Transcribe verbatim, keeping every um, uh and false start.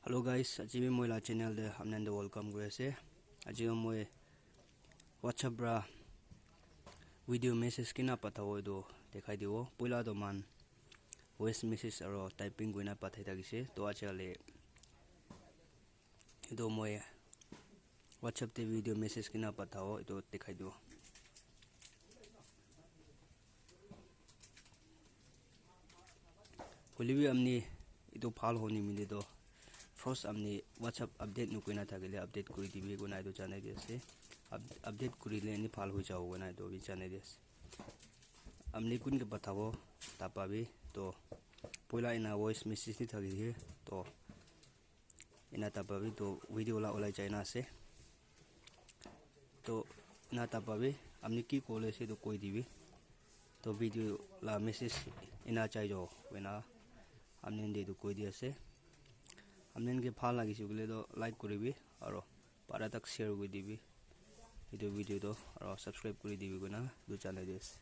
Hello guys, aji bi moi la channel te apni khan te welcome kuri ase. Aji bi moi WhatsApp pra video message kina patha hoy to dekhai dibo. Poila to man voice message aro typing koina pathai thakise. To aji kali etu moi WhatsApp te video message kina patha hoy to dekhai dibo. Hoile bi apni etu bhal hone mile to first apni WhatsApp update nukui na thakile update kuri dibi koina etu janai di ase. Up- update kurile ni bhal hoi jabo koina etu bi janai di ase. Apni kun ke pathabo tapa bi to poila ena voice message ni thaki di to ena tapa bi to video la ulai jai na ase. To ena tapa bi apni ki kole ase to koi dibi. To video la message ena jai jo koina apni khan te etu koi di ase. Apni khan ke bhal lagise koile to like kuribi aro para tak share kuri dibi etu video to aro subscribe kuri dibi koina etu janai di ase.